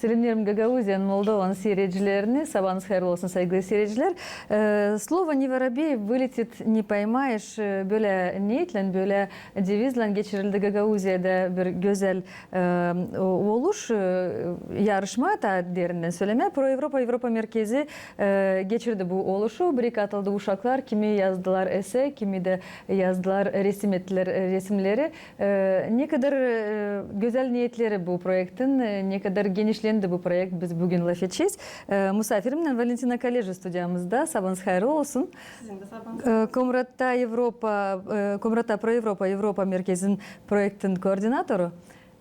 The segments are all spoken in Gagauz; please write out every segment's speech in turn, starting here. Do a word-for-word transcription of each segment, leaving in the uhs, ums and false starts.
Selämneerim Gagauziyanın, Moldovanın siiredicilerini. Sabaanız hayırlı olsun, saygılı siirediciler. E, «Слово не воробей, вылетит, не поймаешь», e, bölä neetlän, bölä devizlän geçirildi Gagauziyada bir gözäl, e, o-, oluş, e, yarışma, taa derindän sölemää. Pro Evropa, Evropa merkezi, e, geçirdi bu oluşu. Birä katıldı uşaklar, kimi yazdılar ese, kimi dä yazdılar, resim ettilär, e, resimneri. E, ne kadar, e, gözäl neetleri bu proektin, e, ne kadar genişlendi bu proekt, biz büün lafedecez. E, musaafirimnän Valentina Kaleja studiyamızda. Sabaanız hayırlı olsun. Sizin dä sabaanız. E, Komratta Evropa, e, Komratta Pro Evropa, Evropa merkezin proektin koordinatoru.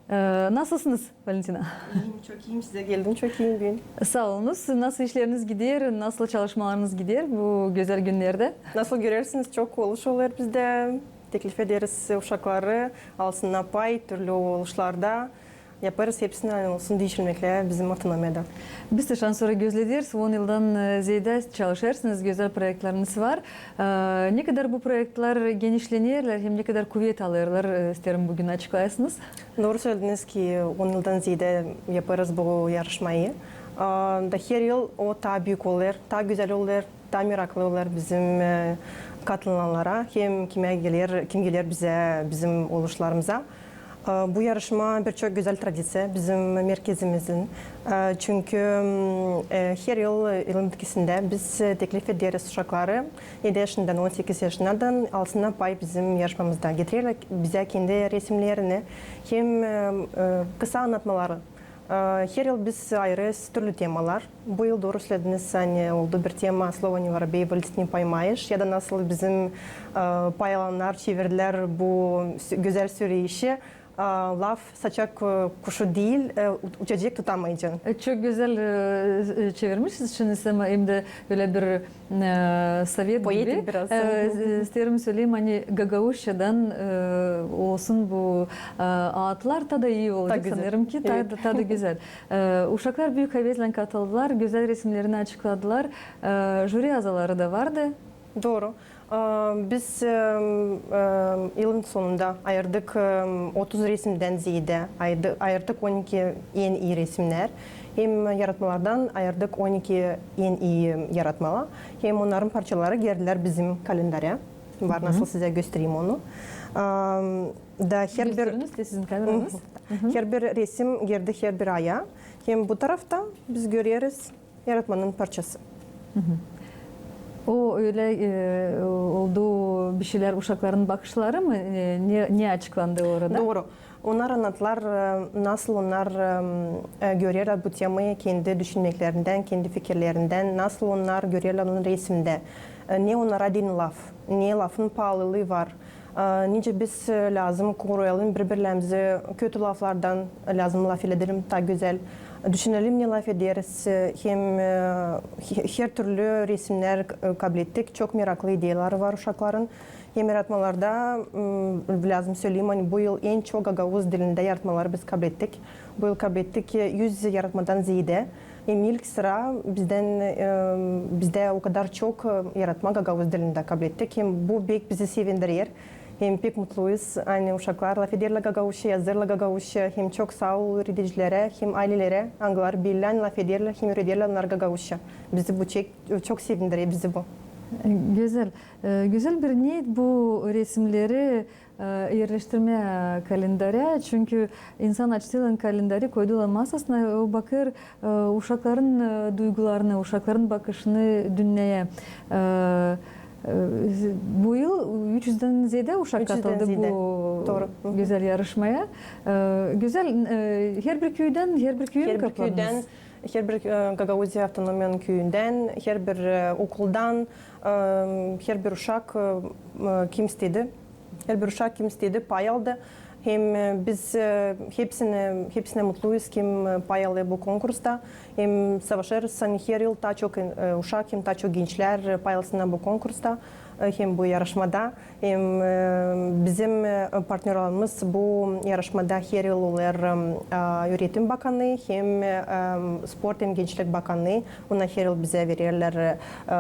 E, nasılsınız, Valentina? İyiyim, çok iyiyim. Sizä geldim, çok iyiyim büün. Saa olunuz. Nasıl işleriniz gider, nasıl çalışmalarınız gider bu gözäl günnerdä? Nasıl görersiniz, çok oluş olêr bizdä. Teklif ederiz uşakları, alsınnar pay türlü oluşlarda. Yaparız hepsini, ani olsun diişilmeklär bizim avtonomiyada. Biz dä şansora gözlederiz, on yıldan, e, zeedä çalışêrsınız, gözäl proektleriniz var. E, ne kadar bu proektlär genişlenerlär, hem ne kadar kuvet alêrlar, e, isteerim büün açıklayasınız. Dooru sölediniz ki, on yıldan zeedä yaparız bu yarışmayı. E, da her yıl o taa büük olêr, taa gözäl olêr. Taa meraklı olêr bizim, e, katılannara, hem kimä geler, kim geler bizä, bizim oluşlarımıza. E, bu yarışma bir çok gözäl tradiţiya bizim merkezimizin. E, çünkü, m, e, her yıl, e, yılın bitkisindä biz, e, teklif ederiz uşakları edi yaşından, on sekiz yaşından alsınnar pay bizim yarışmamızda. Getirerlär bizä kendi resimnerini hem, e, e, kısa annatmaları. E, her yıl biz ayırêrız türlü temalar. Bu yıl, dooru sölediniz, ani oldu bir tema «Слово не воробей, вылетит, не поймаешь», ya da nasıl bizim, e, pay alannar çevirdilär bu sö-, gözäl söyleyişi, e, «Laf saçak, e, kuşu diil, e, u-, uçacek, tutamayacan». E, çok gözäl, e, e, çevirmişsiniz, şindi hem dä ölä bir e, sovet gibi. Poetik biraz. E, e, isteerim söleyim, ani gagauzçadan, e, olsun bu, e, aatlar, taa da ii olacek. Taa gözäl. Sanêrım ki, taa, taa da gözäl. E, uşaklar büük heveslän katıldılar, gözäl resimnerini açıkladılar. E, jüri azaları da vardı. Dooru. E, biz, e, e, yılın sonunda ayırdık, e, otuz resimdän zeedä, ayırdı-, ayırdık on iki en ii resimnär. Hem yaratmalardan ayırdık on iki en ii yaratmalar. Hem onnarın parçaları girdilär bizim kalendarä. Var, nasıl sizä göstereyim onu. Am, da her bir... Gösteriniz dä sizin kameranız. Her bir resim girdi her bir aya. Hem bu tarafta biz göreriz yaratmanın parçası. O ölä, e, oldu bir şeylär, uşakların bakışları mı? E, ne, ne açıklandı orada? Dooru. Onnar annattılar, e, nasıl onnar, e, e, görerlär bu temayı kendi düşünmeklerindän, kendi fikirlerindän, nasıl onnar görerlär onu resimdä. E, ne onnara deyni laf, ne lafın paalılıı var. E, nicä biz, e, lääzım koruyalım biri-birlerimizi, kötü laflardan lääzım lafedelim taa gözäl. Düşünelim, ne lafederiz, e, hem, e, he-, her türlü resimnär, e, kablettik. Çok meraklı ideyaları var uşakların. Hem yaratmalarda, m, lääzım söleyim, ani bu yıl en çok gagauz dilindä yaratmaları biz kablettik. Bu yıl kablettik, e, üz yaratmadan zeedä. Hem ilk sıra bizdän, e, bizdä o kadar çok, e, yaratma gagauz dilindä kablettik. Hem bu pek bizi sevindirer. Hem pek mutluyuz, ani uşaklar lafederlär gagauzça, yazêrlar gagauzça. Hem çok saa ol üüredicilerä, hem aylelerä, angıları bellän lafederlär hem üürederlär onnarı gagauzça. Bizi bu çek-, çok sevindirer bizi bu. Gözäl. E, gözäl bir neet bu resimneri, e, erleştirmää kalendarä, çünkü insan açtıylan kalendari, koydulan masasına, o bakêr, e, uşakların, e, duygularını, uşakların bakışını dünneyä. E, e, bu yıl üç üzdän zeedä uşak katıldı bu gözäl yarışmaya. E, gözäl, e, herbir küüdän, herbir küüyün kaplanınız. Herbir, e, Gagauziya avtonomiyanın küüyündän, herbir, e, okuldan, e, herbir uşak, e, e, kim istedi. Herbir uşak, kim istedi, pay aldı. Hem, e, biz, e, hepsinä, hepsinä mutluyuz, kim, e, pay alêr bu konkursta. Hem savaşêrız, ani her yıl taa çok, e, uşak hem taa çok gençlär, e, pay alsınnar bu konkursta, e, hem bu yarışmada. Hem, e, bizim, e, partnörlarımız bu yarışmada her yıl olêr, e, Üüretim bakanı hem, e, Sport hem gençlik bakanı. Onnar her yıl bizä vererlär, e, e,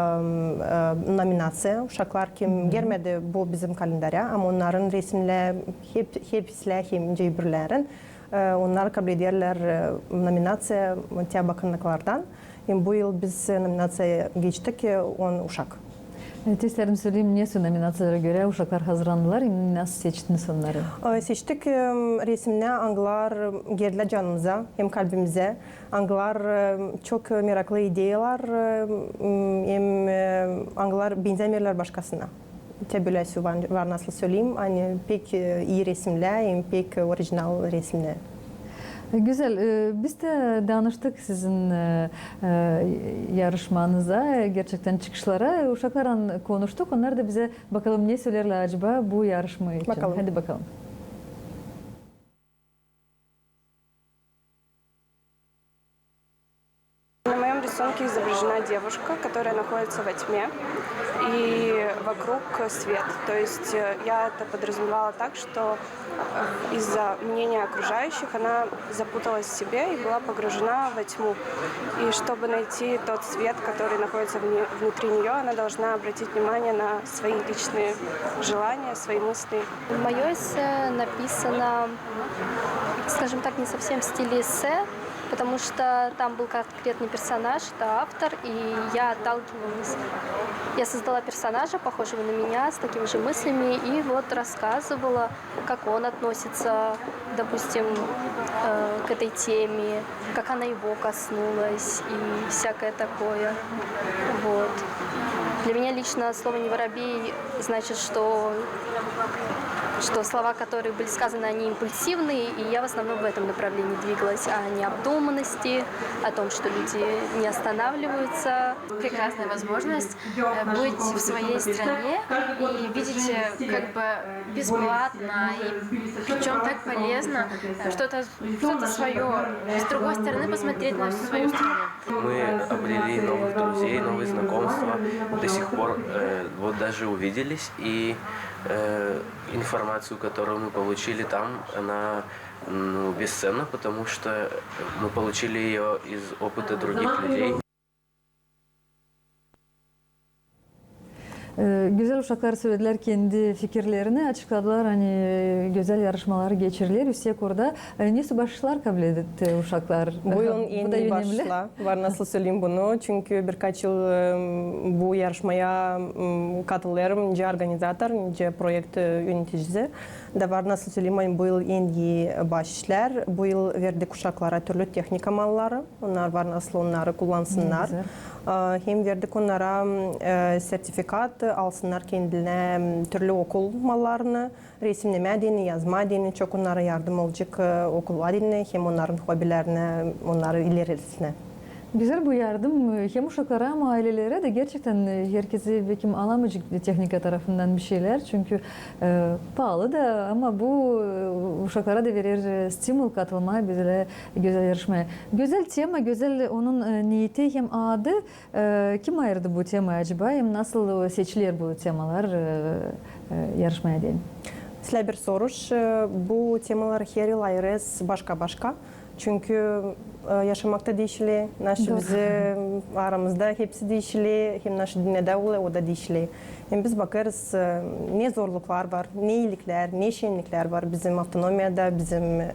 nominaţiya. Uşaklar, kim girmedi bu bizim kalendarä, ama onnarın resimneri hep, hepsilär hem nicä öbürlerin. E, onnar kabul ederlär, e, nominaţiya te bakınnıklardan. Hem bu yıl biz, e, nominaţiyaya geçtik, e, on uşak. E, te isteerim söleyim, nesoy nominaţiyalara görä uşaklar hazırlandılar, hem nasıl seçtiniz onnarı? E, seçtik, e, resimnä, angılar geldilär canımıza hem kalbimizä, angılar, e, çok meraklı ideyalar, e, hem, e, angılar benzämeerlär başkasına. Te bölä var, var nasıl söleyim, ani pek, e, ii resimnä hem pek orijinal resimnä. Gözäl, e, biz dä danıştık sizin, e, e, yarışmanıza, e, gerçektän çıkışlara, uşaklarlan konuştuk, onnar da bizä bakalım ne söleerlär acaba bu yarışma için. Bakalım. Hadi bakalım. На моём рисунке изображена девушка, которая находится во тьме, и вокруг свет. То есть, э, я это подразумевала так, что, э, из-за мнения окружающих она запуталась в себе и была погружена во тьму. И чтобы найти тот свет, который находится вне-, внутри неё, она должна обратить внимание на свои личные желания, свои мысли. Моё эссе написано, скажем так, не совсем в стиле эссе, потому что там был конкретный персонаж, это автор, и я отталкивалась. Я создала персонажа, похожего на меня, с такими же мыслями, и вот рассказывала, как он относится, допустим, э, к этой теме, как она его коснулась и всякое такое. Вот. Для меня лично слово «не воробей» значит, что, что слова, которые были сказаны, они импульсивные, и я в основном в этом направлении двигалась, а не обдуманности, о том, что люди не останавливаются. Прекрасная возможность, э, быть в своей стране и видеть, э, как бы бесплатно, и причём так полезно, э, что-то, что-то своё, с другой стороны посмотреть на всю свою страну. Мы обрели новых друзей, новые знакомства. До сих пор, э, вот даже увиделись, и, э, информацию, которую мы получили там, она, ну, бесценна, потому что мы получили её из опыта других людей. E, gözäl uşaklar söledilär kendi fikirlerini, açıkladılar, ani, e, gözäl yarışmalar geçiriler üüsek orada. E, nesoy başışlar kabul etti uşaklar? Bu yılın en ii başışları. Var nasıl söleyim bunu, çünkü birkaç yıl, e, bu yarışmaya, m, katılêrım nicä organizator, nicä proekt, e, yöneticisi. Da var nasıl söleyim, ani bu yıl en ii başışlar. Bu yıl verdik uşaklara türlü tehnika malları. Onnar var nasıl onnarı kullansınnar. Ne gözäl. E, hem verdik onnara, e, sertifikat, alsınnar kendinä, m, türlü okul mallarını, resimnemä deyni, yazmaa deyni, çok onnara yardım olacek, e, okula deyni, hem onnarın hobilerinä, onnarı ilerletsinär. Gözäl bu yardım, e, hem uşaklara, ama aylelerä dä. Gerçektän, e, herkezi bekim alamayacek tehnika tarafından bir şeylär, çünkü, e, paalı da, ama bu, e, uşaklara da verer, e, stimul katılmaa bölä gözäl yarışmaya. Gözäl tema, gözäl onun, e, neeti hem adı. E, kim ayırdı bu temayı acaba, hem nasıl seçiler bu temalar, e, e, yarışmaya deyni? Islää bir soruş, e, bu temaları her yıl ayırêrız başka-başka. Çünkü, e, yaşamakta diişiler, naşı bizim aramızda hepsi diişiler, hem naşı dünnedä olêr, o da diişiler. Hem biz bakêrız, e, ne zorluklar var, ne iiliklär, ne şenniklär var bizim avtonomiyada, bizim, e,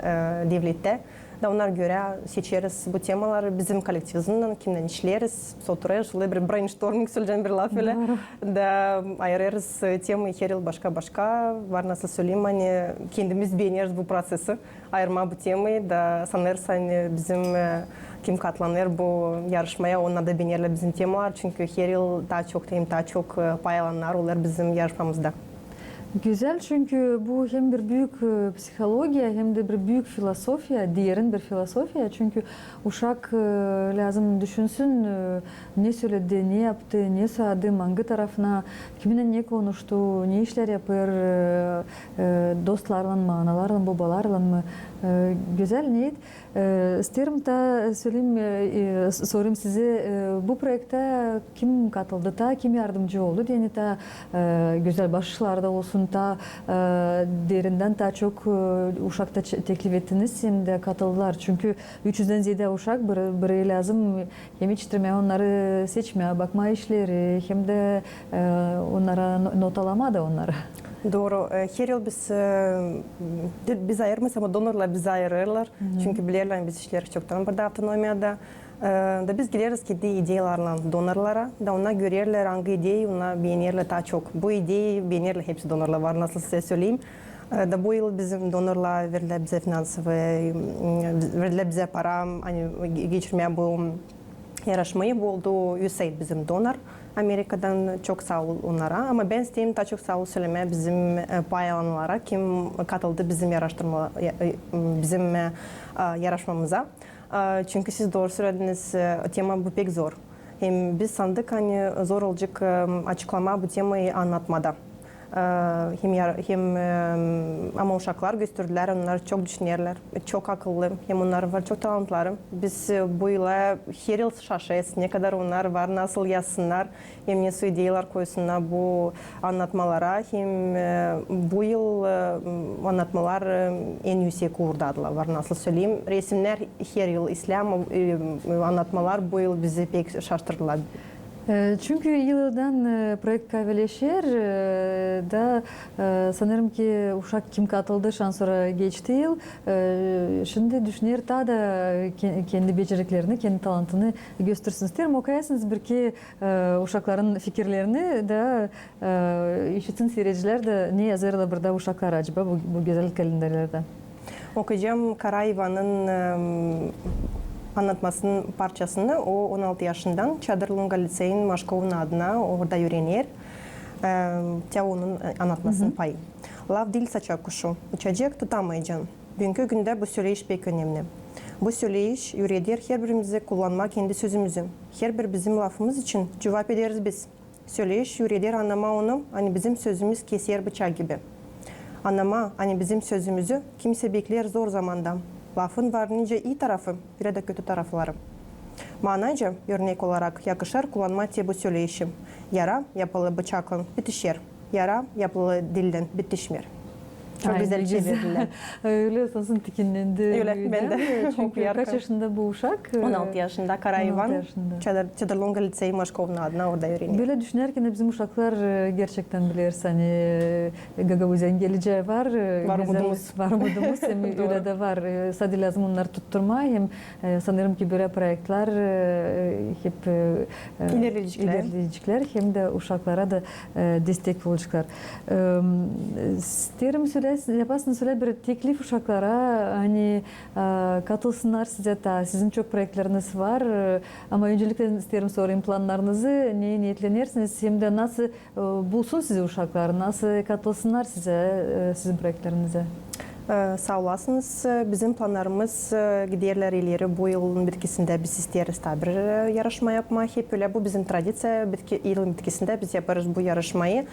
devlettä. Da onnara görä seçeriz bu temaları bizim kollektivimizin, kimnän işleeriz, oturêrız, şulay bir brainstorming, söleyecäm bir laf ölä. Dooru. Da ayırêrız, e, temayı her yıl başka-başka. Var nasıl söleyim, ani kendimiz beeneriz bu prosesi, ayırmaa bu temayı, da sanêrız, ani bizim, e, kim katlanêr bu yarışmaya, onnar da beenerlär bizim temaları, çünkü her yıl taa çok hem taa çok, e, pay alannar olêr bizim yarışmamızda. Gözäl, çünkü bu hem bir büük, e, psihologiya, hem dä bir büük filosofiya, derin bir filosofiya. Çünkü uşak, e, lääzım düşünsün, e, ne söledi, ne yaptı, ne saadı, angı tarafına, kiminnän ne konuştu, ne işlär yapêr, e, e, dostlarlan mı, analarlan, bobalarlan mı. E, gözäl, neet. E, isteerim taa söleyim, e, e, s-, sorayım sizä, e, bu proektä kim katıldı taa, kim yardımcı oldu deyni taa, e, gözäl başışlarda olsun taa, e, derindän taa çok, e, uşak taa ç-, teklif ettiniz hem dä katıldılar. Çünkü üç üzdän zeedä uşak, bir, biri lääzım hem etiştirmää onnarı, seçmää, bakmaa işleri, hem dä, e, onnara no-, notalamaa da onnarı. Dooru. E, her yıl biz, e, de-, biz ayırmêêrız, ama donorlar bizi ayırêrlar. Çünkü bilerlär, biz işleeriz çoktan burada avtonomiyada. E, da biz gideriz kendi ideyalarlan donorlara. Da onnar görerlär, angı ideya onnar beenerlär taa çok. Bu ideyayı beenerlär hepsi donorlar, var nasıl sizä söleyim. E, da bu yıl bizim donorlar verdilär bizä finansovıy, m, verdilär bizä para, ani ge-, geçirmää bu yaraşmayı. Bu oldu USAID bizim donor Amerikadan. Çok saa ol onnara. Ama bän isteerim taa çok saa ol sölemää bizim, e, pay alanlara, kim katıldı bizim yaraştırma-, ya-, e, bizim, e, e, yaraşmamıza. E, çünkü siz dooru sölediniz, e, tema bu pek zor. Hem biz sandık, ani zor olacek, e, açıklamaa bu temayı annatmada. E, hem yar-, hem, e, ama uşaklar gösterdilär, onnar çok düşünerlär, çok akıllı, hem onnar var çok talantları. Biz, e, bu yıla her yıl şaşêrız, ne kadar onnar var, nasıl yazsınnar, hem ne soy ideyalar koysunnar bu annatmalara. Hem, e, bu yıl, e, annatmalar, e, en üüsek uurdadılar, var nasıl söleyim. Resimnär her yıl islää, ama, e, annatmalar bu yıl bizi pek şaştırdılar. E, çünkü yıldan, e, proekt kavileşer, e, da, e, sanêrım ki uşak kim katıldı, şansora geçti yıl, e, şindi düşüner taa da ke-, kendi beceriklerini, kendi talantını göstersin. İsteerim okuyasınız bir iki, e, uşakların fikirlerini da, e, işitsin siiredicilär dä, ne yazêrlar burada uşaklar acaba bu, bu gözäl kalendarlarda. Okuyacam Kara İvanın, em, annatmasının parçasını. O on altı yaşından, Çadır Lunga liţeyin Maşkovnı adına, orada üürener. Em, te onun, e, annatmasının payı. Laf diil saça kuşu. Uçacek, tutamaycan. Büünkü gündä bu söleyiş pek önemni. Bu söleyiş üüreder herbirimizi kullanmaa kendi sözümüzü. Herbir bizim lafımız için cuvap ederiz biz. Söleyiş üüreder annamaa onu, ani bizim sözümüz keser bıçak gibi. Annamaa, ani bizim sözümüzü kimsä bekleer zor zamanda. Lafın var nicä ii tarafı, ölä dä kötü tarafları. Maanaca, örnek olarak, yakışêr kullanmaa te bu söleyişi: yara, yapılı bıçaklan, bitişer. Yara, yapılı dillän, bitişmeer. Çok gözäl çevirdilär. Ölä, sansın tikinnendi. Ölä, bän dä. Çünkü kaç yaşında bu uşak? On altı yaşında, Kara İvan. Çadır, Çadır Lunga liţeyi Maşkovnı adına, orada üürener. Bölä düşünärkän, bizim uşaklar, e, gerçektän, bilersin, ani, e, Gagauziyanın gelecää var, e, var umudumuz. Var umudumuz, hem ölä dä var. E, sade lääzım onnarı tutturmaa, hem, e, sanêrım ki, bölä proektlär, e, hep, e, e, ilerleyeceklär, hem dä uşaklara da, e, destek olaceklar. E, isteerim sölä, yapasınız sölä bir teklif uşaklara, ani, e, katılsınnar sizä taa, sizin çok proektleriniz var, e, ama öncelikle isteerim sorayım planlarınızı, ne niyetlenersiniz, hem dä nasıl, e, bulsun sizi uşaklar, nasıl katılsınnar sizä, e, sizin proektlerinizi? E, saa olasınız. E, bizim planlarımız, e, giderlär ileri. Bu yılın bitkisindä biz isteeriz taa bir, e, yaraşma yapmaa. Hep ölä, bu bizim tradiţiya. Bitki-, yılın bitkisindä biz yapêrız bu yaraşmayı.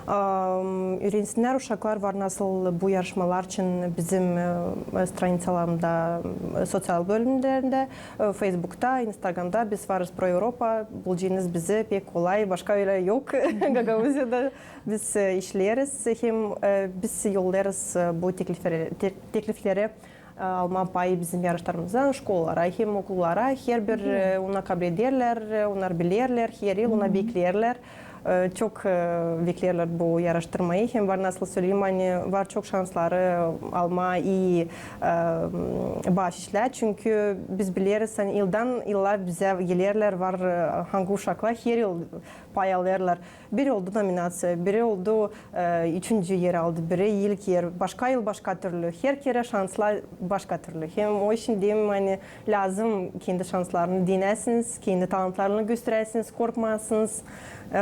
Am, üürensinnär uşaklar, var nasıl bu yaraşmalar için bizim, e, straniţalarımızda, e, soţial bölümlerindä, e, Feysbukta, Instagramda biz varız, Pro Evropa, bulacınız bizi pek kolay, başka ölä yok Gagauziyada. Biz, e, işleeriz, hem, e, biz yollêêrız, e, bu teklifleri, te-, teklifleri, e, almaa payı bizim yarışlarımıza, şkolalara hem okullara. Herbir, e, ona kabul ederlär, e, onnar bilerlär, her yıl ona bekleerlär. E, çok, e, bekleerlär bu yarıştırmayı. Hem var nasıl söleyim, ani var çok şansları almaa ii, e, baaşişlär. Çünkü biz bileriz, ani yıldan yıla bizä gelerlär, var, e, angı uşaklar her yıl pay alêrlar. Biri oldu nominaţiya, biri oldu, e, üçüncü er aldı, biri ilk er. Başka yıl başka türlü. Her kerä şanslar başka türlü. Hem o için deerim, ani lääzım kendi şanslarını denäsiniz, kendi talantlarını gösteräsiniz, korkmayasınız. E,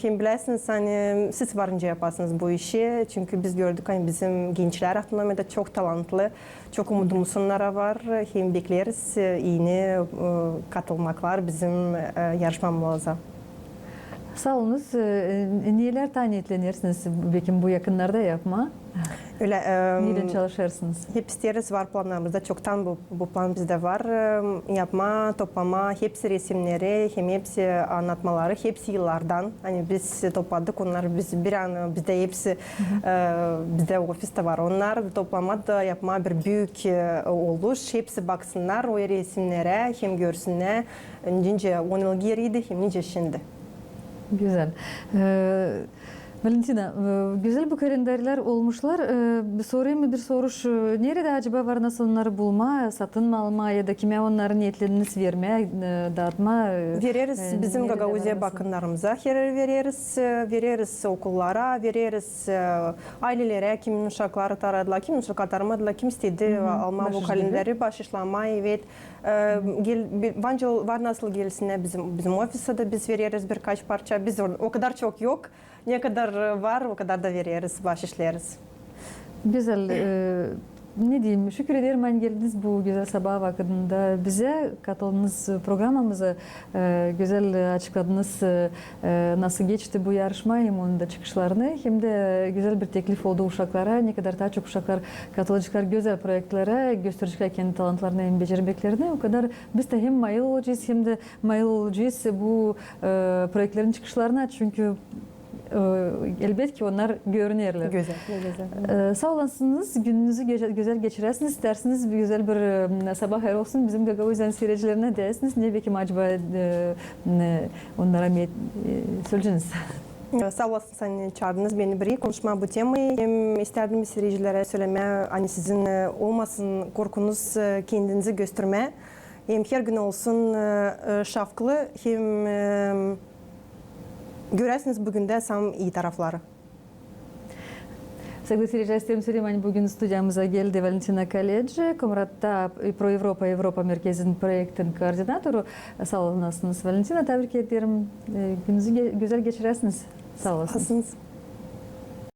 hem biläsiniz, ani siz var nicä yapasınız bu işi. Çünkü biz gördük, ani bizim gençlär avtonomiyada çok talantlı. Çok umudumuz onnara var, hem bekleeriz, e, eni, e, katılmaklar bizim, e, yarışmamıza. Saa olunuz. E, nelär taa niyetlenersiniz, bekim, bu yakınnarda yapmaa? Ölä, e, neylän çalışêrsınız? Hep isteeriz, var planlarımızda, çoktan bu, bu plan bizdä var, e, yapmaa, toplamaa hepsi resimneri, hem hepsi annatmaları, hepsi yıllardan. Ani biz topladık onnarı, biz bir an, bizdä hepsi, e, bizdä ofis tä var. Onnarı toplamaa da yapmaa bir büük, e, oluş, hepsi baksınnar o resimnerä, hem görsünnär, nicä on yıl geriydi, hem nicä şindi. Gözäl. E, Valentina, e, gözäl bu kalendarlar olmuşlar. E, bir sorayım mı bir soruş, e, neredä acaba var nasıl onnarı bulmaa, satın mı almaa ya da kimä onnarı neetlediniz vermää, e, daatmaa? E, vereriz e, bizim Gagauziya bakınnarımıza, herär vereriz, e, vereriz okullara, vereriz, e, aylelerä, kimin uşakları taradılar, kimin uşakları taramadılar, kim istedi almaa bu kalendarı, başişlamaa, evet. E, gel, bir, var nasıl gelsinnär bizim, bizim ofisä dä biz vereriz birkaç parça. Biz o kadar çok yok. Ne kadar var, o kadar da vereriz, başişleriz. Gözäl, e, ne deyim, şükür ederim, ani geldiniz bu gözäl sabaa vakıdında bizä, katıldınız programamıza, e, gözäl açıkladınız, e, nasıl geçti bu yarışma, hem onun da çıkışlarını, hem dä gözäl bir teklif oldu uşaklara, ne kadar taa çok uşaklar katılaceklar gözäl proektlerä, gösterecekler kendi talantlarını hem becermeklerini, o kadar biz dä hem mayıl olacez, hem dä mayıl olacez bu, e, proektlerin çıkışlarına, çünkü e, elbetki, onnar görünerlär. Gözäl, ne gözäl. E, saa olasınız, gününüzü gözäl geçiräsiniz, istärsiniz bir gözäl bir, e, sabaa hayır olsun bizim Gagauziyanın siirecilerine deyäsiniz, ne bekim acaba, e, onnara söleceniz. Saa olasınız, ani çaardınız beni biri konuşmaa bu temayı. Hem istärdim siirecilerä sölemää, ani sizin, e, olmasın korkunuz, e, kendinizi göstermää. Hem her gün olsun, e, e, şavklı, hem, e, göräsiniz büün dä saam ii tarafları. Saygılı siireciler, isteerim söleyim, ani büün studiyamıza geldi Valentina Kaleci, Komratta, e, Pro Evropa, Evropa merkezin proektin koordinatoru. Saa olasınız, Valentina, tabrik ederim. E, gününüzü gözäl geçiräsiniz. Saa olasınız.